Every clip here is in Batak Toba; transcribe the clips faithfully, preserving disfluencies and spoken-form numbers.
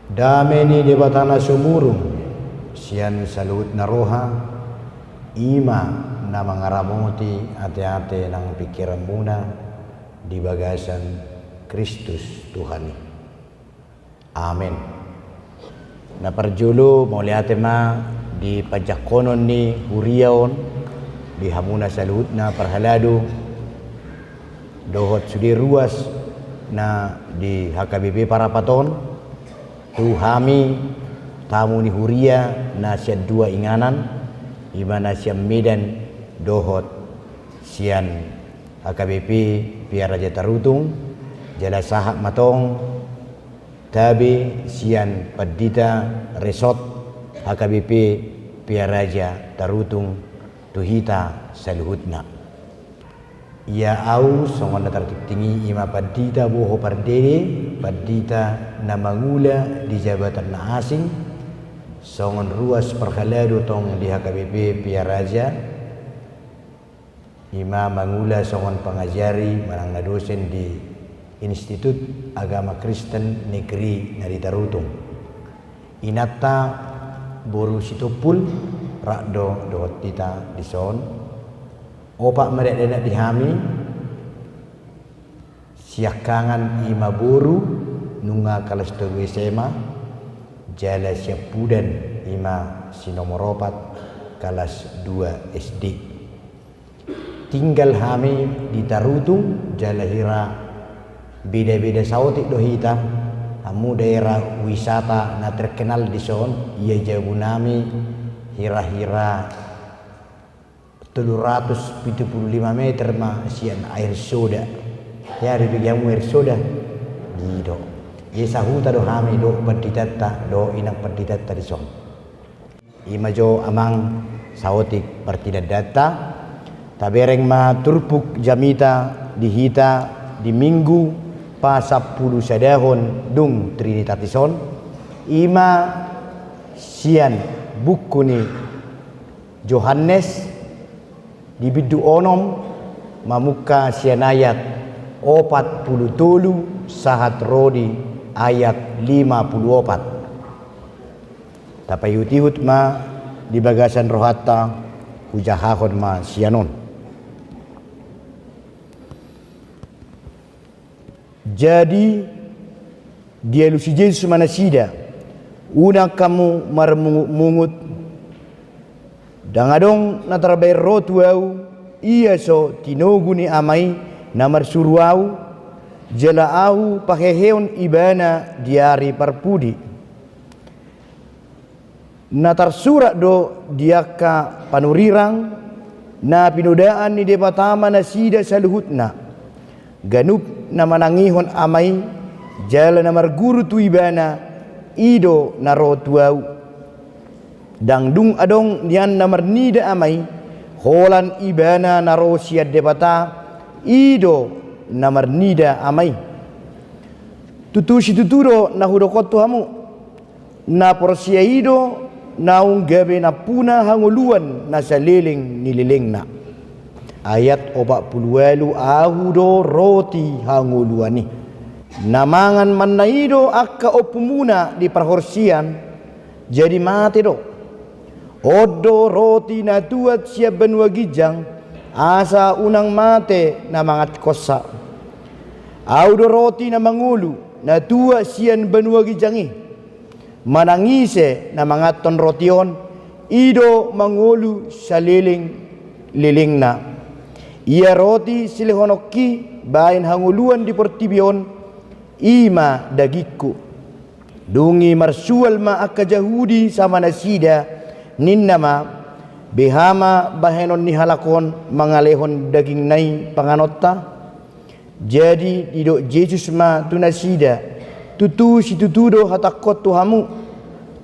Dame ni Debata na sumurung sian saluhutna roha, i ma na mangaramoti ateate nang pingkiranmuna di bagasan Kristus Tuhan i. Amen. Na parjolo, mauliate ma di panjangkonon ni huria on, di hamuna saluhutna parhalado, dohot sude ruas na di H K B P Parapat on, tu hami tamu ni huria na sian dua inganan, i ma na sian Medan dohot sian H K B P Pearaja Tarutung, jala sahat ma tong tabe sian pandita resort H K B P Pearaja Tarutung tu hita saluhutna. Ia au songon na tartingting i, i ma pandita Boho Pardede, pandita na mangula di jabatan na asing, songon ruas parhalado tong di H K B P Pearaja, i ma mangula songon pangajari manang na dosen di Institut Agama Kristen Negeri na di Tarutung. Inanta boru Sitompul rap do dohot hita dison. Opat ma dakdanak di hami, siangkangan i ma boru nunga kalas tolu S M A, jala siampudan i ma si nomor opat kalas dua S D. Tinggal hami di Tarutung, jala hira beda-beda saotik do hita, hamu daerah wisata na terkenal dison, ia jabu nami hira-hira tolu ratus pitu pulu lima meter ma sian air soda. Ia, dibege hamu air soda? I do. Ia sahuta do hami dohot panditanta dohot inang panditanta dison. I ma jo amang saotik partinandanta. Tabereng ma turpuk jamita di hita di Minggu pasampulusadahon dung Trinitatis on, i ma sian buku ni Johannes di bindu onom, mamungka sian ayat opat pulu tolu sahat ro di ayat lima pulu opat. Tapaihut-ihut ma di bagasan rohanta, hujahahon ma sian on. Jadi dialusi Jesus ma nasida: Unang hamu marmungut-mungut. Ndang adong na tarbaen ro tu Ahu, ia so tinogu ni Ama i na marsuru Ahu, jala Ahu paheheon ibana di ari parpudi. Na tarsurat do di angka panurirang: Na pinodaan ni Debata ma nasida saluhutna. Ganup na manangihon Ama i, jala na marguru tu Ibana, i do na ro tu Ahu. Ndang dung adong nian na marnida Ama i, holan Ibana na ro sian Debata, i do na marnida Ama i. Tutu situtu do na hudok on tu hamu: Na porsea i do naung gabe nampuna hangoluan na saleleng ni lelengna. Ayat opat pulu ualu: Ahu do roti hangoluan i. Na mangan manna i do angka ompumuna di parhorsian, jadi mate do. On do roti na tuat sian banua ginjang, asa unang mate na manganhonsa. Ahu do roti na mangolu na tuat sian banua ginjang i. Manang ise na manganhon roti on, i do mangolu saleleng-lelengna. Ia roti silehononki baen hangoluan di portibi on, i ma dagingku. Dung i marsual ma angka Jahudi sama nasida, ninna ma: Beha ma bahenon ni halak on mangalehon dagingna i panganonta? Jadi didok Jesus ma tu nasida: Tutu situtu do hatangkon tu hamu: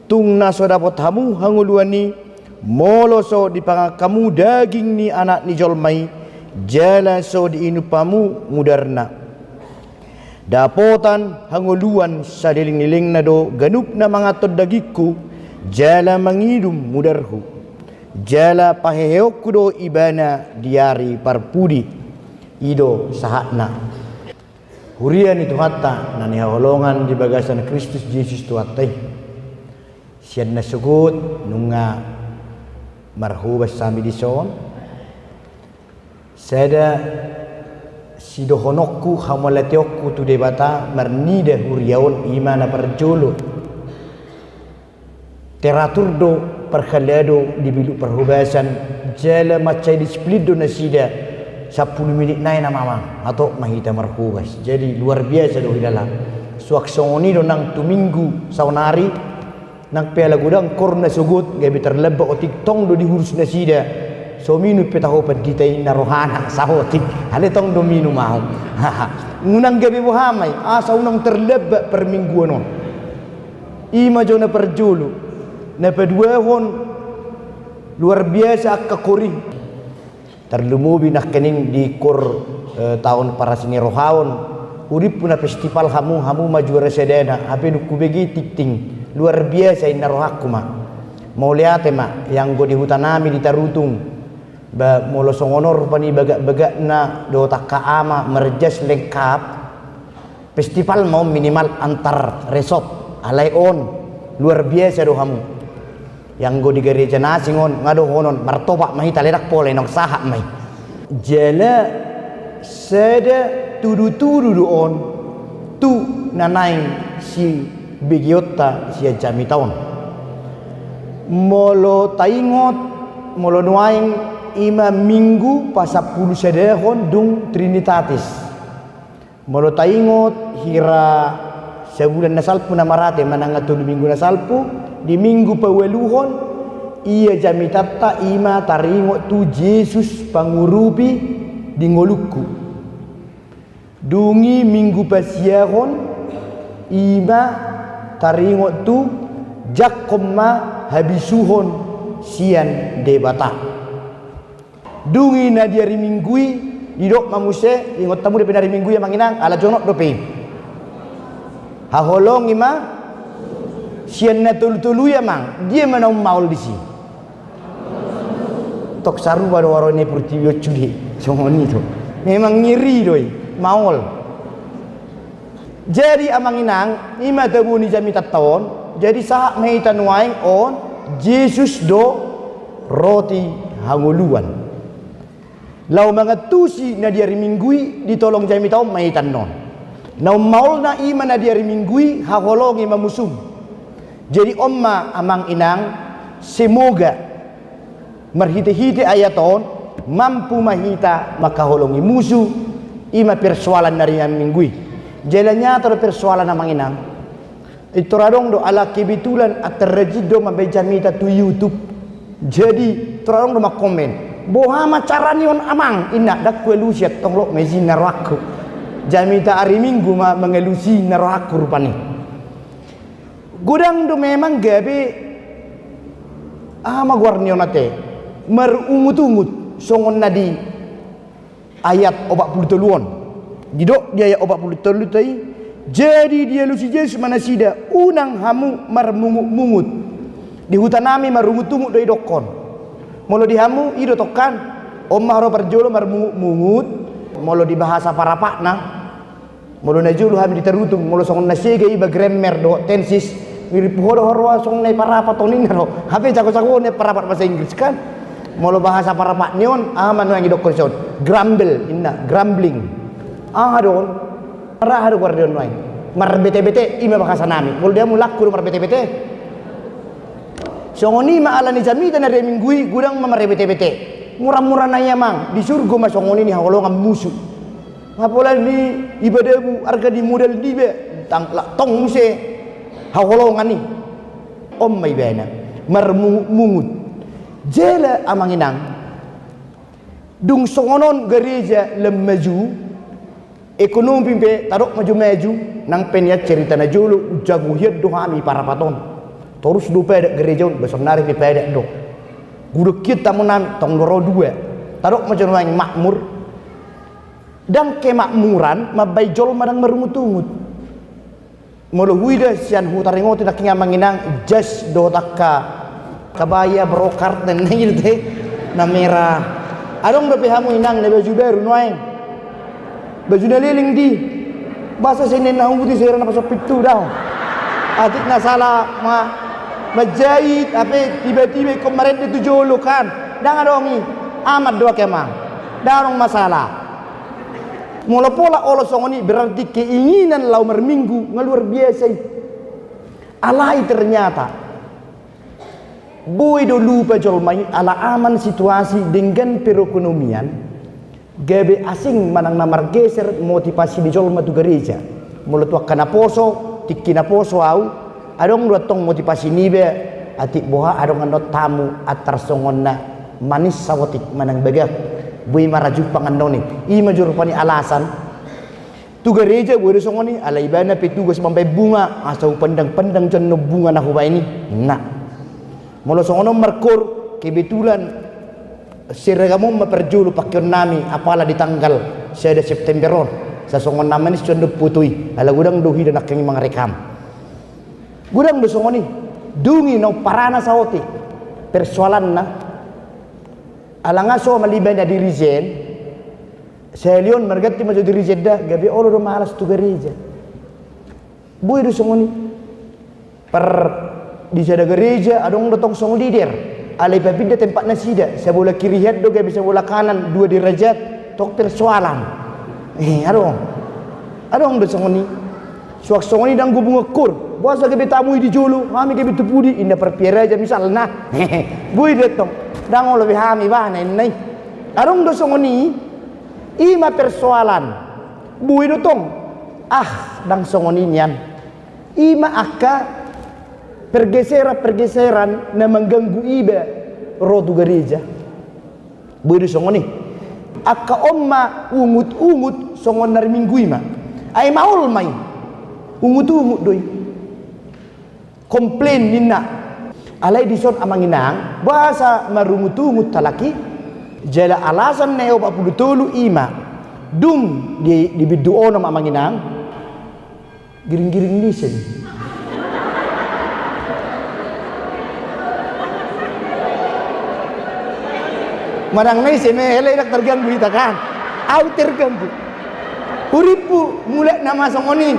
Tung na so dapot hamu hangoluan i, molo so dipangan hamu daging ni Anak ni jolma i, jala so diinum hamu mudarna. Dapotan hangoluan saleleng-lelengna do ganup na manganhon dagingku jala manginum mudarhu. Jala paheheonku do ibana di ari parpudi. I do sahatna. Huria ni Tuhanta na hinaholongan di bagasan Kristus Jesus Tuhanta i. Sian na sogot nunga marhobas hami dison. Sada sidohononku, hamauliateonku tu Debata marnida huria on, i ma na parjolo. Teratur do, parhalado di bilik parhobasan, jala mansai disiplin do nasida. Sampulu minit nai nama, Amang, hatop ma hita marhobas. Jadi luar biasa do hilala. Suang songon i do nang tu Minggu saonari, nang pe ala godang kor na sogot, gabe tarlambat otik, tong do diurus nasida. So minum pe taho pandita i, ninna rohana, saotik. Alai tong do minum ahu. Unang gabe boha ma i, asa unang tarlambat parmingguan on. I ma jo na parjolo. Na paduahon, luar biasa angka kor i. Tarlumobi nangkining di kor, eh, taon parasinirohaon. Hurippu na festival hamu, hamu ma juara sadana, hape dung hubege tingting. Luar biasa, ninna rohangku ma. Mauliate ma, ianggo di hutanami di Tarutung. Ba molo songon on rupani bagak-bagakna dohot angka ama, marjas lengkap. Festival ma on minimal antar resort, alai on luar biasa do hamu. Ianggo di gareja na asing on, nga dohonon, martopak ma hita, alai ndang pola, naung sahat ma i. Jala sada tudu-tudu do on tu na naeng sibegeonta sian jamita on. Molo taingot, molo nuaeng, i ma Minggu pasampulu sadahon dung Trinitatis. Molo taingot, hira sabulan na salpu na marate, manang tolu minggu na salpu, di Minggu paualuhon, ia jamitanta i ma taringot tu Jesus pangurupi di ngolungku. Dung i Minggu pasiahon, i ma taringot tu jangkon ma habisuhon sian Debata. Dung i na di ari Minggu i, didok ma muse, ingot hamu dope na ari Minggu i, Amang Inang, ala jonok dope i. Haholongi ma sian na tolu-tolu i, Amang, dia ma na ummaol disi? Tong sarupa do waro ni portibi on sude, songon i do. Memang ngeri do i, maol. Jadi, Amang Inang, i ma tabo ni jamitanta on, jadi sahat ma hita nuaeng on, Jesus do roti hangoluan. Laho mangantusi na di ari Minggu i, ditolong jamita on ma hita annon. Na ummaolna i ma na di ari Minggu i, haholongi ma musum. Jadi on ma, Amang Inang, semoga marhite-hite ayat on, mampu ma hita mangkaholongi musu, i ma persoalan na di ari Minggu i. Jala nyata do persoalan, Amang Inang. Pintor adong do, ala kebetulan antar rajin do mambaen jamita tu YouTube. Jadi, pintor adong do mangkomen, "Boha ma cara ni on, Amang?" ninna. Ndang hualusi, antong loas ma i, ninna rohangku. Jamita ari Minggu ma mangalusi, ninna rohangku rupani. Godang do memang gabe, aha ma goar ni on ate, marungut-ungut, songon na di ayat opat pulu tolu on. Didok di ayat opat pulu tolu i, "Jadi dialusi Jesus ma nasida, unang hamu marmungut-mungut." Di hutanami marungut-ungut do idokkon. Molo di hamu, i do tong kan? On ma haroa parjolo marmungut-mungut. Molo di bahasa Parapatna, molo na jolo hami di Tarutung, molo songon na sega iba grammar dohot tenses, mirip ho do haroa songon na i Parapat on, ninna do. Hape jago-jago na i Parapat bahasa Inggris kan. Molo bahasa Parapat ni on, aha ma nuaeng idokkon dison? Grumble, ninna, grumbling. Aha do on? Maraha do goar ni on nuaeng? Marbete-bete, i ma bahasanami. Molo di hamu, laku do marbete-bete? Songon i ma ala ni jamita na di ari Minggu i, godang ma marbete-bete. Mura-mura nai, Amang, di surgo ma songon i nihaholongan musu. Apalagi di ibadahmu, arga ni modal niba, tang, la, tong muse haholongan i. On ma ibana marmungut-mungut. Jala, Amang Inang, dung songon on gareja lam maju, ekonomi pe tadok maju-maju, nang pe nian cerita na jolo, jago hian do hami Parapat on. Torus do padat gareja on, ba saonnari pe padat do. Godang hian tamunami, tong do ro dua. Tadok ma jo nuaeng makmur. Ndang kemakmuran mambaen jolma ndang marungut-ungut. Molo huida sian hutaringoti nangkin, Amang Inang, jas dohot angka kabaya brocart ninna i do te, na merah. Adong dope hamu, Inang, na baju baru nuaeng? Baju na leleng di? Boasa senen na humuti seren na pasompit tu daong. Atik na sala ma, manjahit, ape tiba-tiba ingkon marende tu jolo kan. Ndang adong i, aman do ake amang. Ndang adong masalah. Molo pola olo songon i berarti keinginan laho marminggu nga luar biasa i. Alai ternyata boi do lupa jolma i ala aman situasi denggan perekonomian, gabe asing manang na margeser motivasi ni jolma tu gareja. Molo tu angka na poso, tingki na poso au, adong do antong motivasi niba, atik boha adong annon tamu antar songon na manis saotik manang bagak, boi ma ra jumpang annon i. I ma jo rupani alasan. Tu gareja boi do songon i, ala ibana pe tugas mambaen bunga, asa hupandang-pandang jo annon bunga na hubaen i. Nah. Molo songon on markoor, kebetulan seragam on ma parjolo pakeon nami, apala di tanggal sada September on. Sai songon na manis jo annon foto i, ala godang do huida nangkin i mangarekam. Godang do songon i, dung i na umparana saotik persoalanna. Ala nga so ma liba na dirijen, sahali on marganti ma jo dirijen da, gabe olo do malas tu gareja. Boi do songon i. Par di sada gareja adong do tong song leader, alai papinda tempat nasida, sabola kiri hian do gabe sabola kanan, dua derajat, tong persoalan. Eh, adong. Adong do songon i. Suang songon i ndang gabungan koor. Boasa gabe tamu i di jolo, hami gabe tu pudi, inda parpiara aja misalna. Boi do tong. Ndang olo be hami bah na inna i. Adong do songon i. I ma persoalan. Boi do tong. Ah, ndang songon i nian. I ma angka pergeseran-pergeseran na mangganggu iba ro tu gareja. Boi do songon i. Angka on ma ungut-ungut songon na ri Minggu i ma. Ai maol ma i. Ungut-ungut do i. Komplain ninna. Alai dison amang inang, boasa marungut-ungut halak i. Jala alasan na opat pulu tolu i ma. Dung di, di bindu onom amang inang. Giring-giring ni ise ni. Manang na ise mehele, ndang terganggu hita kan. Au terganggu. Hurippu mulak nama songon i.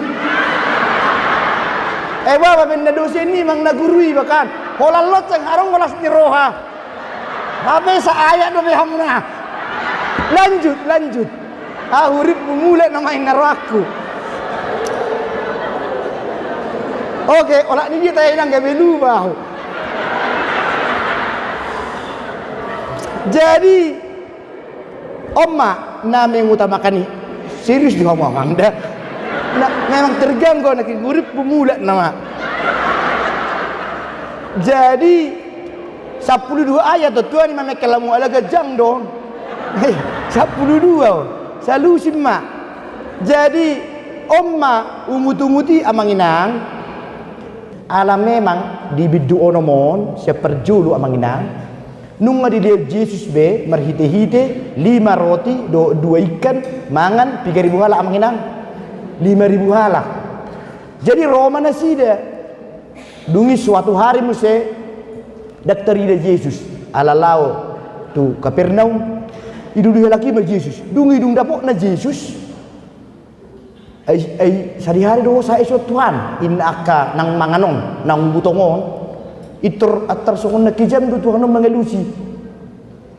Eh, baba, baen na dosen i manang na guru iba kan. Holan lonceng, adong holan las ni roha. Hape saayat dope hamu na. Lanjut, lanjut. Ah, hurippu mulak nama inna rohangku. Oke, olat ni dia tahe nang gabe lupa ahu. Jadi, on ma na mengutamakan i. Serius di hamu amang da. Na, memang terganggu anak i, hurippu mulak nama. Jadi, sampulu dua ayat do tuan i ma mengkalamu ala ganjang do. Hei, sampulu dua on. Salusin ma. Jadi, on ma ungut-ungut i amang inang. Ala memang di bindu onom on, sian parjolo amang inang. Nunga dilehon Jesus be marhite-hite lima roti dohot dua ikan mangan piga ribu halak amang inang. Lima ribu halak. Jadi ro ma nasida. Dung i suatu hari muse, ndang tarida Jesus, ala laho tu Kapernaum. Dilului halak i ma Jesus. Dung i dung dapotna Jesus. Ai, ai, sadihari do ho sahat dison Tuhan, inna angka naung mangan on, naung butong on. Pintor antar songon na kejam do Tuhan on mangalusi.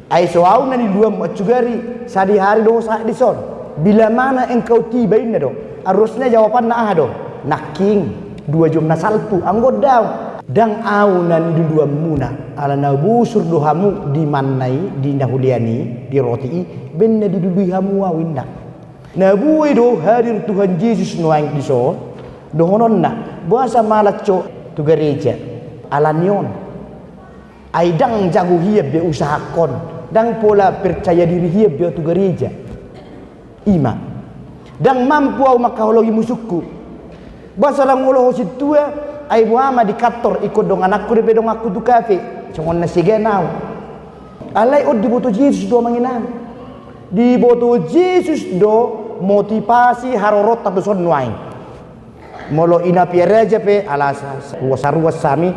Ai so ahu na niluluanmu, ansugari sadihari do ho sahat dison. Bila mana engkau tiba, inna do. Harusna jawabanna aha do? Nangkin, dua jom na salpu, anggo ndang. Ndang ahu na niluluanmuna, ala na bosur do hamu di manna i, di na hulean i, di roti i, baen na dilului hamu ahu, inna. Na boi do hadir Tuhan Jesus nuaeng dison, dohononna, boasa malas ho tu gareja, ala ni on. Ai ndang jago hian be usahangkon, ndang pola percaya diri hian be ahu tu gareja. I ma. Ndang mampu ahu mangkaholongi musungku. Boasa ndang olo ho sintua, ai boha ma di kantor ingkon dongananku dope donganku tu kafe, songon na segan ahu. Alai on diboto Jesus do amang inang. Diboto Jesus do motivasi haroronta tuson nuaeng. Molo i na piara aja pe, ala sa-, sa-, ruas-ruas hami,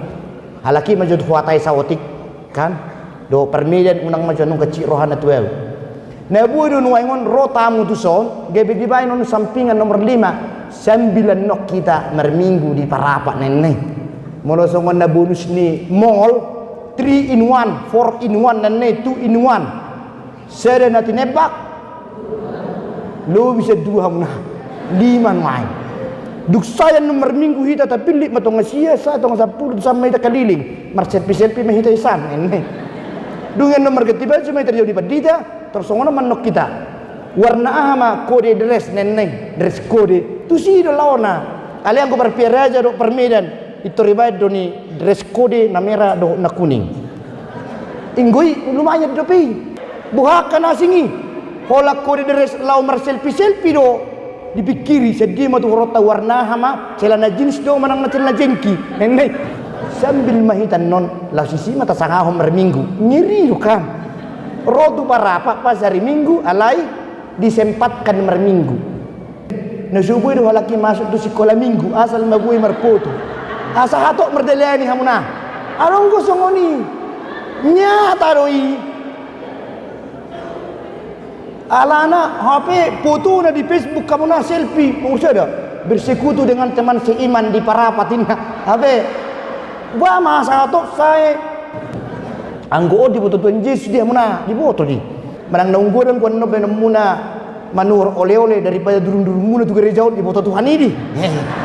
halak i ma jo huhatai saotik, kan? Dohot parmedan, unang ma jo annon hansit rohana tu ahu. Na boi do nuaeng on ro tamu tuson, gabe dibaen on sampingan nomor lima. Sambil annon hita marminggu di Parapat, nennai. Molo songon na bonus ni mall, three in one, four in one, nennai, two in one. Sada na tinebak, lobi sian dua hamuna. Lima nuaeng. Dung sae annon marminggu hita, tapillit ma tonga sia, sae tonga sampulu, tu sae ma hita kaliling. Marselpi-selpi ma hita i san, nennai. Dung i annon marganti baju ma hita di jabu ni pandita, tor songon on ma annon hita. Warna aha ma kode dress, nennai, dress code? Tusi do laona. Alai anggo par Pearaja dohot par Medan, pintor dibaen do ni dress code na merah dohot na kuning. Inggo i lumayan dope i. Boha angka na asing i? Holan kode dress laho marselpi-selpi do. Dipingkiri, sian dia ma tu huroha warna aha ma, celana jeans do manang na celana jengki, nennai. Sambil ma hita annon, laos disi ma tasangahon marminggu. Ngeri do kan. Ro tu Parapat pas hari Minggu, alai disempatkan marminggu. Na so boi do halak i masuk tu sikola minggu, asal ma boi marpoto. Asa hatop mardalani hamuna. Adong do songon i. Nyata do i. Alana, hape fotona di Facebook hamuna selfie, umur sada. Bersekutu dengan teman seiman di Parapat, inna. Hape, boha ma asa hatop sae. Anggo on diboto Tuhan Jesus di hamuna, diboto di. Manang naung godang do annon baenonmuna manuhor ole-ole daripada durung-durungmuna tu gareja on, diboto Tuhan i di.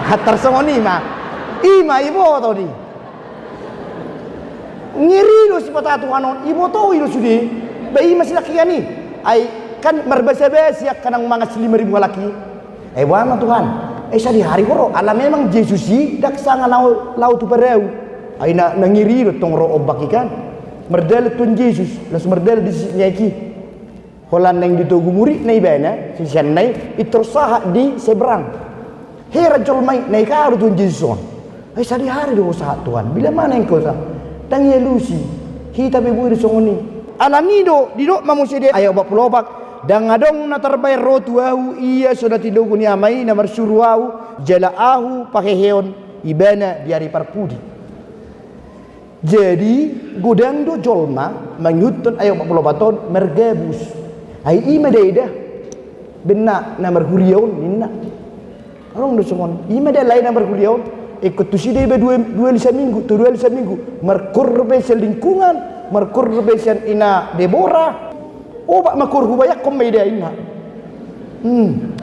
Hatop songon i ma. I ma iboto di. Ngeri do sipata Tuhan on, iboto i do sude. Ba i ma silangkian i. Ai kan marbasa-basi angka naung mangan silima ribu halak i. Eh, boha ma Tuhan? Eh, sadihari ho ro, ala memang Jesus i ndang sanga laho, laho tu parau. Ai na, na ngeri do tong ro ombak i kan. Mardalan Tuhan Jesus, laos mardalan di sisi ni aek i. Holan naeng ditogu muridna ibana, siseanna i, pintor sahat di seberang. Heran jolma i, na i ka do Tuhan Jesus on. Ai sadihari do ho sahat Tuhan, bila mana engkau sa? Ndang ialusi. Hita pe boi do songon i. Alani do, didok ma muse di ayat opat pulu opat, ndang adong na tarbahen ro tu ahu ia so na tinogu ni Ama i na marsuru ahu, jala ahu paheheon ibana di ari parpudi. Jadi, godang do jolma mangihuthon ayat opat pulu opat on margabus. Ai i ma daedah. Baen na marhuria on ninna. Adong do songon i ma da lae na marhuria on. Ingkon tusi do iba dua, dua kali saminggu, tu dua kali saminggu. Markoor dope sian lingkungan, markoor dope sian ina Debora. Opat ma koor hubayangkon ma ida inna. Hmm.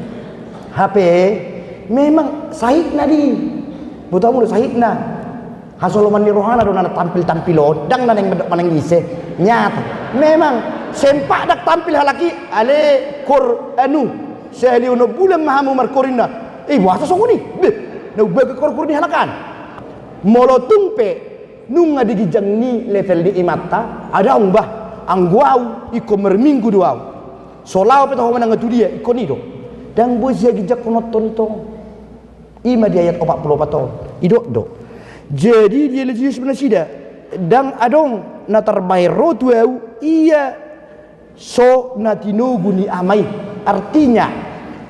Hape memang sahitna di. Boto hamu do sahitna. Hasoloman ni rohana do na tampil-tampil on, ndang na naeng mandok manang ise. Nyata. Memang sempat ndang tampil halak i, ale koor anu. Sahali onom bulan ma hamu markoor inna. Eh, boasa songon i? Beh, na umbahen koor-koor ni halak an. Molo tung pe nunga di ginjang ni level ni imanta, adong bah, anggo ahu ingkon marminggu do ahu. So laho pe taho manang tu dia, ingkon i do. Ndang boi sihaginjangkononhon i tong. I ma di ayat opat pulu opat on. Didok do. Jadi dialehon Jesus ma nasida, ndang adong na tarbahen ro tu ahu ia so na tinogu ni Ama i. Artinya,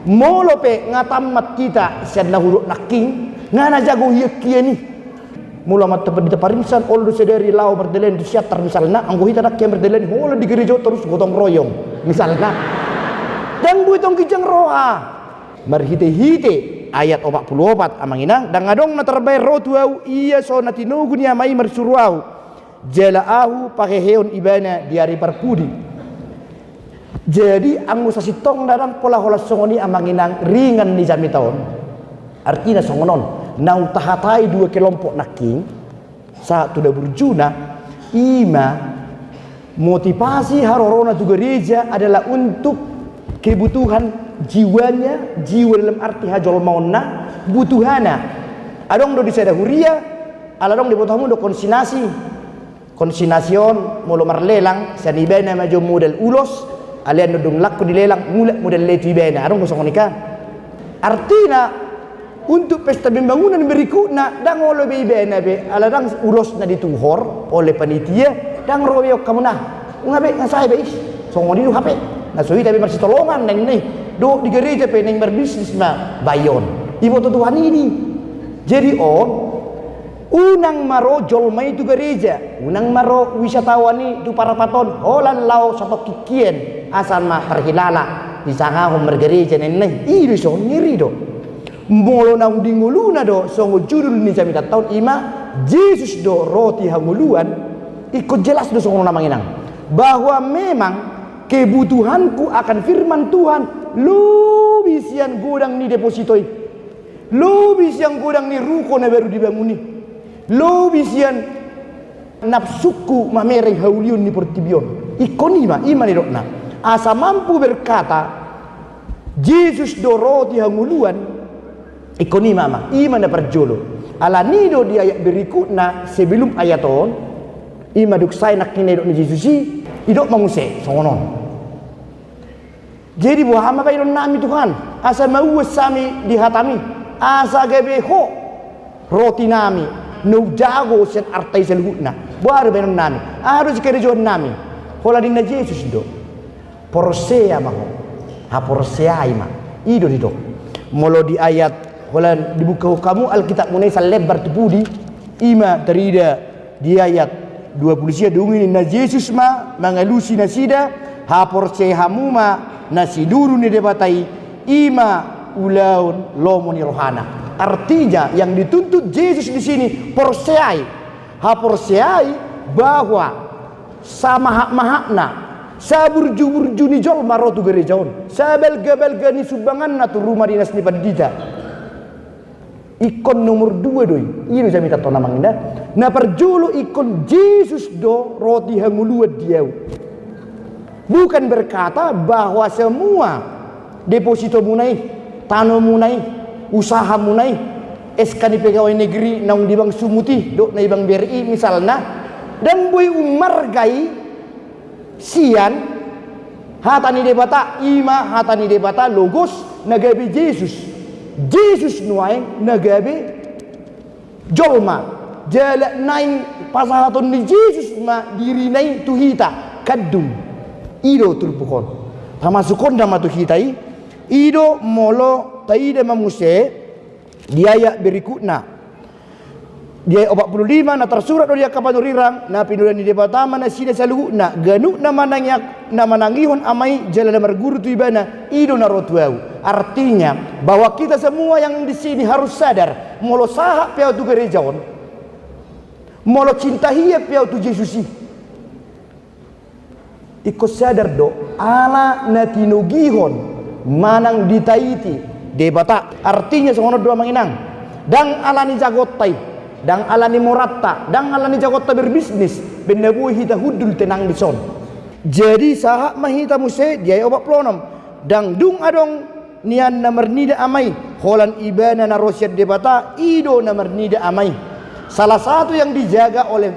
molo pe nga tammat hita sian na hudok nangkin, nga na jago hian-hian i. Molo amanta pandita parinsan, olo do sadari laho mardalani tu Siantar misalna, anggo hita nangkin mardalani holan di gareja on torus gotong royong misalna. Ndang boi tong ginjang roha. Marhite-hite ayat opat pulu opat, amang inang, ndang adong na tarbahen ro tu ahu ia so na tinogu ni Ama i marsuru ahu, jala ahu paheheon ibana di ari parpudi. Jadi, anggo sasintongna ndang pola holan songon i amang inang ringan ni jamita on. Artina songon on, naung tahatai dua kelompok nangkin, sahat tu na burjuna, i ma motivasi harorona tu gareja adalah untuk kebutuhan jiwanya, jiwa dalam arti hajolmaonna, butuhana. Adong do di sada huria, ala adong diboto hamu do konsinasi. Konsinasi on molo marlelang, sian ibana ma jo modal ulos, alai annon dung langkon dilelang, mulak modal i tu ibana, adong do songon i kan. Artina, untuk pesta pembangunan berikutna, ndang olo be ibana be, ala ndang ulosna dituhor oleh panitia, ndang ro be on hamuna. Nga be, nga sae be i. Songon i do hape. Na so hita be marsitolongan naeng i. Dohot di gareja pe naeng marbisnis ma bahen on. Iboto Tuhan i di. Jadi on, unang ma ro jolma i tu gareja, unang ma ro wisatawan i tu Parapat on, holan laho satongkin hian, asal ma tarhilala, disangahon margareja naeng i. I do dison, ngeri do. Molo naung di ngoluna do songon judul ni jamitanta on, i ma Jesus do roti hangoluan, ingkon jelas do songon on, amang inang, bahwa memang kebutuhanku akan firman Tuhan lobi sian godang ni deposito i, lobi sian godang ni ruko na baru dibangun i, lobi sian nafsungku mamereng haulion ni portibi on. Ingkon i ma, i ma nidokna. Asa mampu berkata, Jesus do roti hangoluan, ingkon i ma, amang, i ma na parjolo. Alani do di ayat berikutna sebelum ayat on, i ma dung sae nangkin na idok ni Jesus i, idok ma muse songon on. Jadi boha ma baenonnami, Tuhan, asa mauas hami di hataMi, asa gabe Ho rotinami, na umjago sian arta i saluhutna? Boha do baenonnami? Aha do sikarejoannami? Holan ninna Jesus do, porsea ma ho, haporseai ma. I do didok. Molo di ayat, holan dibuka hamu Alkitabmuna i salembar tu pudi, i ma tarida di ayat dua pulu sia. Dung i ninna Jesus ma mangalusi nasida, haporseai hamu ma na sidudu ni Debata i, i ma ulaon lomo ni rohana. Artinya, yang dituntut Jesus di sini, porseai. Haporseai bahwa samahap-mahapna, saburju-burju ni jolma ro tu gareja on, sabalga-balga ni sumbanganna tu rumah dinas ni pandita. Ingkon nomor dua do i. I do jamitanta on, amang inang. Na parjolo, ingkon Jesus do roti hangoluan di ahu. Bukan berkata bahwa semua depositomuna i, tanomuna i, usahamuna i, S K ni pegawai negeri naung di bank Sumut i dohot na di bank B R I misalna, ndang boi umarga i sian hata ni Debata, i ma hata ni Debata, Logos, na gabe Jesus. Jesus nuaeng na gabe jolma. Jala naeng pasahaton ni Jesus ma dirina i tu hita, kandung. I do turpuk on. Pamasukonna ma tu hita i. I do molo taida ma muse di ayat berikutna. Di ayat opat pulu lima, na tarsurat do di angka panurirang, na pinodaan ni Debata ma nasida saluhutna, ganup na manangi-, na manangihon Ama i jala na marguru tu Ibana, i do na ro tu ahu. Artinya, bahwa kita semua yang di sini harus sadar, molo sahat pe ahu tu gareja on, molo cinta hian pe ahu tu Jesus i, ingkon sadar do, ala na tinogihon manang ditaiti Debata. Artinya songon on do, amang inang. Ndang ala ni jagonta i, ndang ala ni moranta, ndang ala ni jagonta berbisnis, baen na boi hita hundul tenang dison. Jadi sahat ma hita muse di ayat opat pulu onom. Ndang dung adong nian na marnida Ama i, holan Ibana na ro sian Debata, i do na marnida Ama i. Salah satu yang dijaga oleh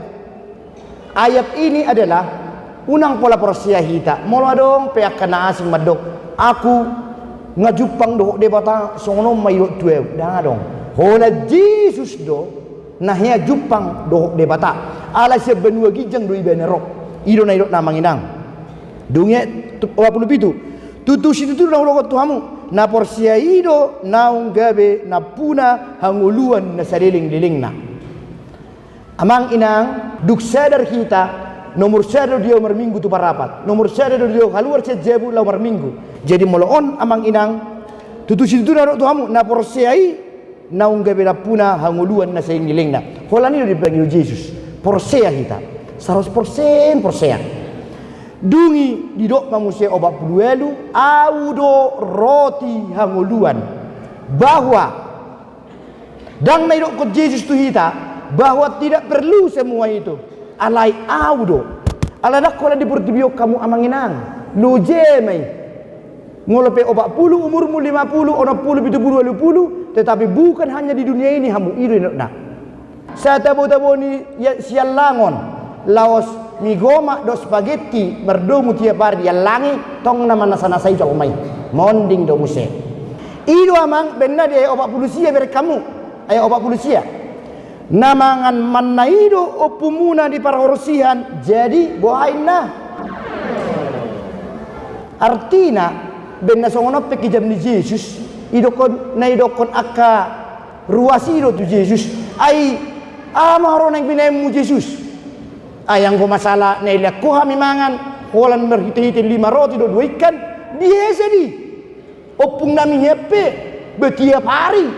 ayat ini adalah, unang pola porsea hita. Molo adong pe angka na asing mandok, aku nga jumpang dohot Debata, songon on ma idok tu ahu. Ndang adong. Holan Jesus do na hea jumpang dohot Debata. Ala sian banua ginjang do Ibana ro. I do na idokna, amang inang. Dung i tu opat pulu pitu. Tutu situtu na hudokhon tu hamu, na porsea i do naung gabe nampuna hangoluan na saleleng-lelengna. Amang inang, dung sadar hita, nomor sada do di ahu marminggu tu Parapat, nomor sada do di ahu haluar sian jabu laho marminggu. Jadi molo on, amang inang, tutu situtu na hudok tu hamu, na porsea i naung gabe nampuna hangoluan na saleleng-lelengna. Holan i do dipangido Jesus. Porsea hita. Saratus porsen porsea. Dung i didok ma muse opat pulu ualu, ahu do roti hangoluan. Bahwa Ndang na idokkon Jesus tu hita bahwa tidak perlu semua itu. Alai ahu do. Ala ndang holan di portibi on hamu amang inang, loja ma i. Molo pe opat pulu umurmu, lima pulu, onom pulu, pitu pulu, ualu pulu, tetapi bukan hanya di dunia ini hamu, i do inokna. Satabotabo ni siallangon, laos mi gomak dohot spaghetti mardomu tiap ari diallangi, tong na manasanasai jolma i. Monding do muse. I do amang, baenna di ayat opat pulu sia, bereng hamu. Ayat opat pulu sia. Na mangan manna i do ompumuna di parhorsihan, jadi boha inna? Artina, baenna songon on pe hujam ni Jesus, idokkon, na idokkon angka ruas i do tu Jesus. Ai aha ma haroa naeng binaenmu Jesus? Ai anggo masalah na ilean ho hami mangan holan marhitehite lima roti dohot dua ikan, biasa do i. Ompung nami hian pe, ba tiap ari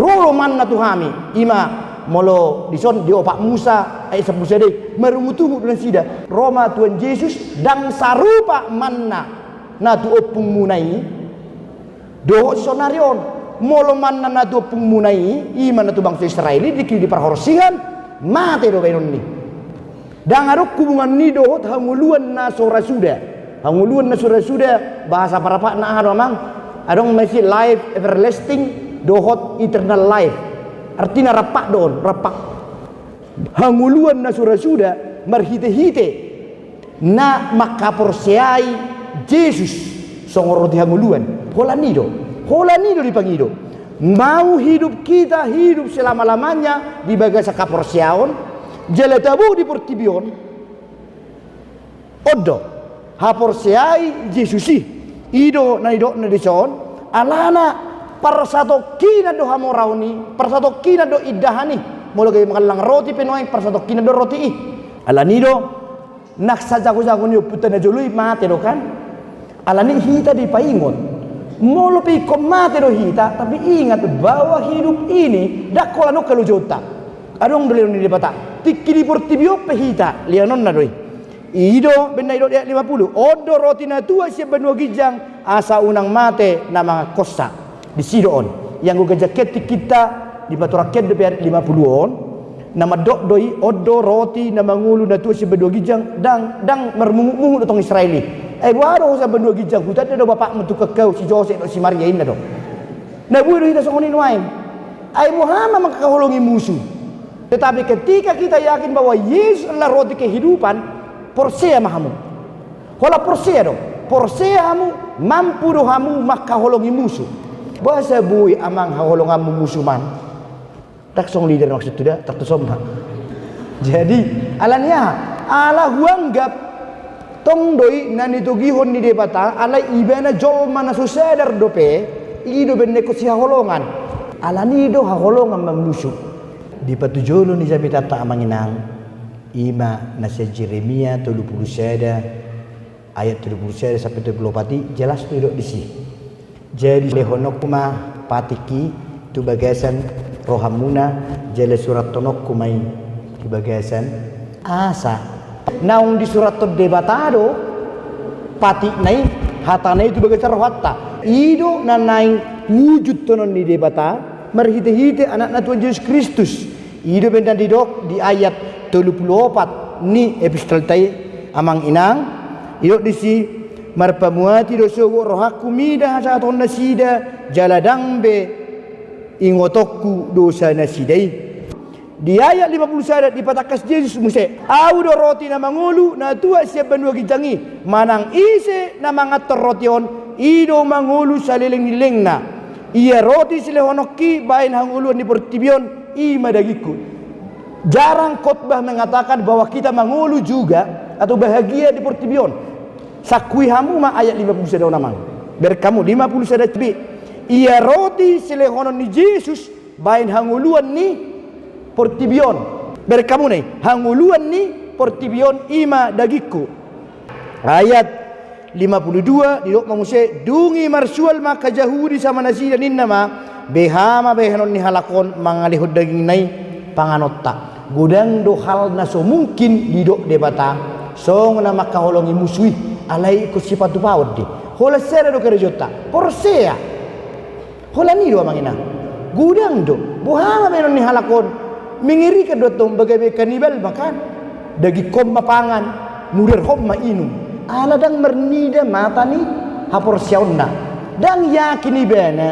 Ro do manna tu hami, ima molo dison di opat Musa ayat sampulu sada i, marungutungut do nasida. Ro ma Tuhan Jesus, ndang sarupa manna na tu ompungmuna i dohot saonari on. Molo manna na tu ompungmuna i, ima na tu bangso Israel i, di, di parhorsihan, mate do baenonni. Ndang adong hubunganni dohot hangoluan na so ra suda. Hangoluan na so ra suda, bahasa Parapatna aha do, amang? Adong ma isi life everlasting dohot eternal life. Artina rampak do on, rampak. Hangoluan na so ra suda marhitehite na mangkaporseai Jesus songon roti hangoluan. Holan i do, holan i do dipangido. Mau hidup kita hidup selama-lamanya di bagasan haporseaon, jala tabo di portibi on. On do, haporseai Jesus i. I do na nidokna dison, alana parsatongkinan do hamoraon i, parsatongkinan do indahan i. Molo gabe mangallang roti pe nuaeng, parsatongkinan do roti i. Alani do, na sajago-jago ni ompunta na jolo i mate do kan. Alani hita dipaingot. Molo pe ingkon mate do hita, tapi ingat bahwa hidup ini ndang holan on halojonta. Adong do lehonon ni Debata. Tingki di portibi on pe hita lehononna do i. I do umbahen na nidok di ayat lima pulu. On do roti na tuat sian banua ginjang, asa unang mate na manganhonsa. Disi do on. Ianggo ganjang hian tingkinta, dipatorang hian dope ayat lima pulu on. Na mandok do i, on do roti na mangolu na tuat sian banua ginjang, ndang, ndang marmungut-mungut do tong Israel i. Ai boha do ho sian banua ginjang, hutanda do bapakmu tungkang hau, si Josep dohot si Maria, inna do. Na bue do hita songon i nuaeng. Ai boha ma mangkaholongi musu. Tetapi ketika kita yakin bahwa Yesus adalah roti kehidupan, porsea ma hamu. Holan porsea do, porsea hamu, mampu do hamu mangkaholongi musu. Boasa boi, amang, haholonganmu musu, man? Ndang songon lider maksudhu da, tartuson ma. Jadi, alani aha? Ala huanggap tong do i na nitogihon ni Debata, alai ibana jolma na so sadar dope, i do umbahen na ingkon sihaholongan. Alani do haholongan ma musu. Di patujolo ni jamitanta, amang inang, ima na sian Jeremia tolu pulu sada, ayat tolu pulu sada sampe tolu pulu opat i, jelas do didok disi. Jadi lehononku ma patik i tu bagasan rohamuna, jala surathononku ma i tu bagasan asa. Naung disurathon Debata do patikna i, hatana i tu bagasan rohanta. I do na naeng wujudhonon ni Debata marhite-hite Anakna Tuhan Jesus Kristus. I do umbahen na didok di ayat tolu pulu opat ni epistolta i, amang inang, didok disi, marpamuati do sogot rohangku mida hasahaton nasida, jala ndang be ingotonku dosa nasida i. Di ayat lima pulu sada dipatangkas Jesus muse, Ahu do roti na mangolu na tuat sian banua ginjang i, manang ise na manganhon roti on, i do mangolu saleleng ni lelengna. Ia roti silehononki bahen hangoluan ni portibi on, i ma dagingku. Jarang khotbah mengatakan bahwa kita mangolu juga atau bahagia di portibi on. Sangkui hamu ma ayat lima pulu sada on, amang. Bereng hamu, lima pulu sada B. Ia roti silehonon ni Jesus bahen hangoluan ni portibi on. Bereng hamu na i, hangoluan ni portibi on i ma dagingku. Ayat lima pulu dua, didok ma muse, dung i marsual ma angka Jahudi sama nasida, ninna ma, beha ma bahenon ni halak on mangalehon dagingna i panganonta. Godang do hal na so mungkin didok Debata songon na mangkaholongi musu i, alai ingkon sipatupaon do i. Holan sada do karejonta, porsea. Holan i do, amang inang. Godang do. Boha ma bahenon ni halak on? Mengerikan do antong, bagabe kanibal ma kan. Dagingkon ma pangan, mudarhon ma inum. Ala ndang marnida mata ni haporseaonna. Ndang yakin ibana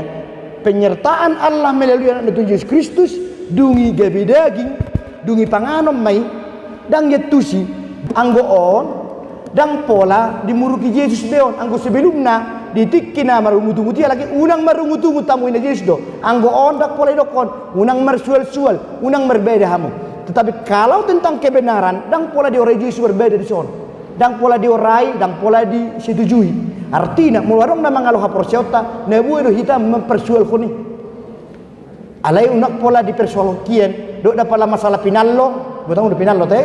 penyertaan Allah melalui Anakna Tuhan Jesus Kristus, dung i gabe daging, dung i panganon ma i. Ndang iantusi. Anggo on, ndang pola dimuruki Jesus be on. Anggo sebelumna, di tingki na marungutungut i halak i, unang marungutungut, tamuina Jesus do. Anggo on ndang pola didokkon, unang marsualsual, unang marbada hamu. Tetapi kalau tentang kebenaran, ndang pola diorai Jesus marbada dison. Ndang pola diorai, ndang pola disetujui. Artina, molo adong na mangalo haporseaonta, na bue do hita mamparsualhon i. Alai unang pola dipersoalhon hian, dok da pala masalah pinallo, botamu do pinallo te?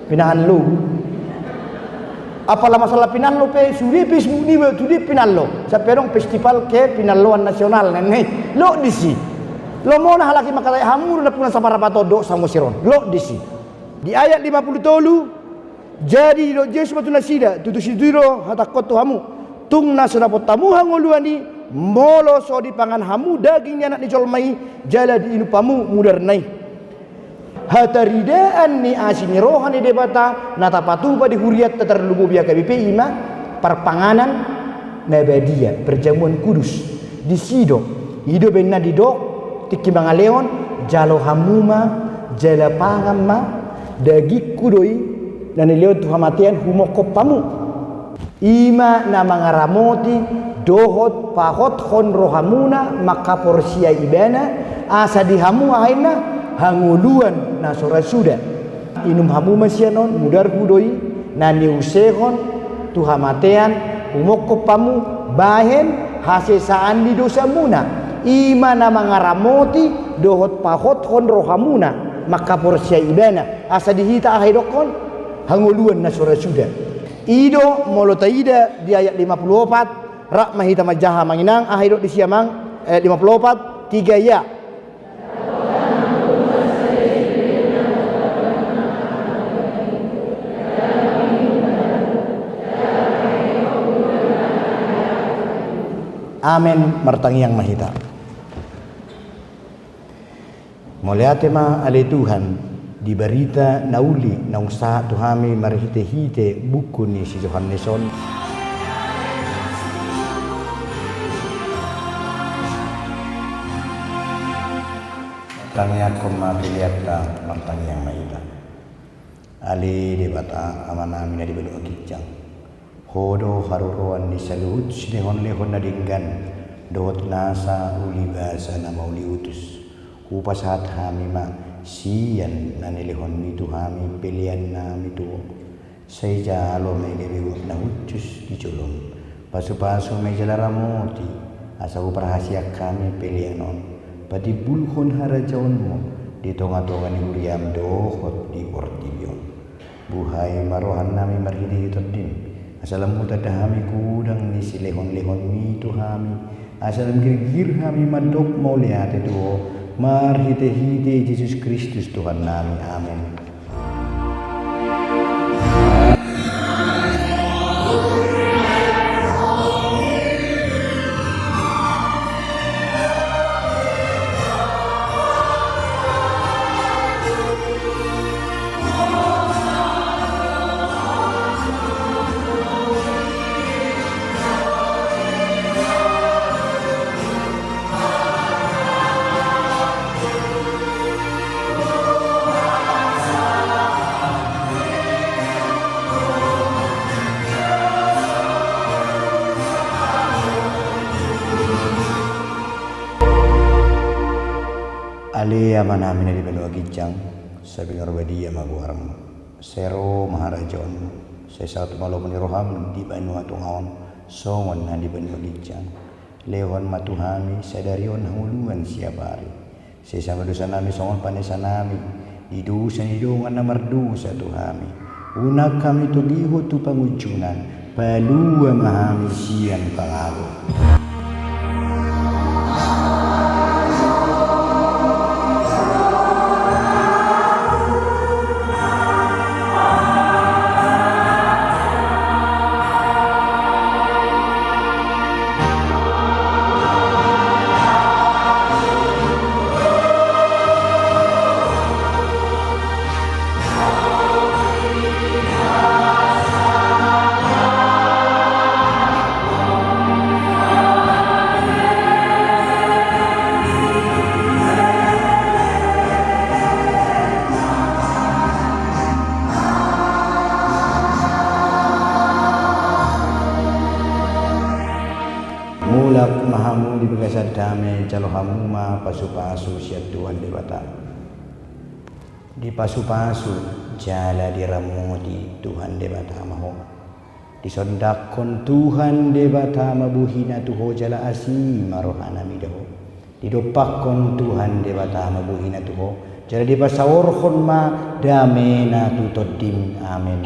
Pinahan lo. Apala masalah pinallo pe, sude Facebook niba, sude pinallo. Sampe adong festival kepinalloan nasional, ninna i. Lo disi. Lomo na halak i mangkatai, hamu do nampuna saparapat on dohot samosir on. Lot disi. Di ayat lima puluh tolu, jadi didok Jesus ma tu nasida, tutu situtu do hatangkon tu hamu, tung na so dapot hamu hangoluan i, molo so dipangan hamu daging ni Anak ni jolma i, jala diinum hamu mudarna i. Hataridaan ni asi ni roha ni Debata na tapatupa di hurianta, tarlumobi H K B P, i ma parpanganan na badia, perjamuan kudus. Disi do, i do baen na didok tingki mangalehon, jalo hamu ma, jala pangan ma, dagingku do i, na nilehon tu hamatean humongkop hamu. I ma na mangaramoti dohot pahothon rohamuna mangkaporseai Ibana, asa di hamu aha inna, hangoluan na so ra suda. Inum hamu ma sian on, mudarhu do i, na niusehon tu hamatean, humongkop hamu bahen hasesaan ni dosamuna. I ma na mangaramoti dohot pahothon rohamuna mangkaporseai Ibana, asa di hita aha idokkon, hangoluan na so ra suda. I do molo taida di ayat lima puluh opat, rap ma hita manjaha amang inang, aha idok disi amang, ayat lima puluh opat, tiga ya. Amen, martangiang ma hita. Mauliate ma ale Tuhan, di barita na uli naung sahat tu hami marhitehite buku ni si Johannes on. Tangiangkon ma peleanta, martangiang ma hita. Ale Debata, Amanami na di banua ginjang. Ho do haroroan ni saluhut silehonlehon na denggan, dohot nasa uli basa na mauliutus. Hupasahat hami ma sian na nilehonmi tu hami peleannami tu Ho. Sai jalo ma i gabe uap na hushus di jolom. Pasupasu ma i jala ramoti, asa huparhaseang hami pelean on patimbulhon harajaonmu di tongatonga ni huriam dohot di portibi on. Buhai ma rohanami marhitehite Tondim, asa lam hutanda hami godang ni silehonlehonmi tu hami, asa lam girgir hami mandok mauliate tu Ho, marhitehite Jesus Kristus Tuhannami. Amen. Ale Amanami na di banua ginjang, sai pinarbadia ma goarmu. Sai ro ma harajaonmu, sai saut ma lomo ni roham di banua tonga on, songon na di banua ginjang. Lehon ma tu hami sadari on hangoluan siap ari. Sesa ma dosanami songon panesanami di dosa ni dongan na mardosa tu hami. Unang hami togihon tu pangunjunan, palua ma hami sian pangago. Mulak ma hamu di bagasan dame, jalo hamu ma pasupasu sian Tuhan Debata. Dipasupasu jala diramoti Tuhan Debata ma ho. Disondangkon Tuhan Debata ma buhina tu ho jala asi ma rohana mida ho. Didompakkon Tuhan Debata ma buhina tu ho, jala dipasaorhon ma damena tu tondim. Amen.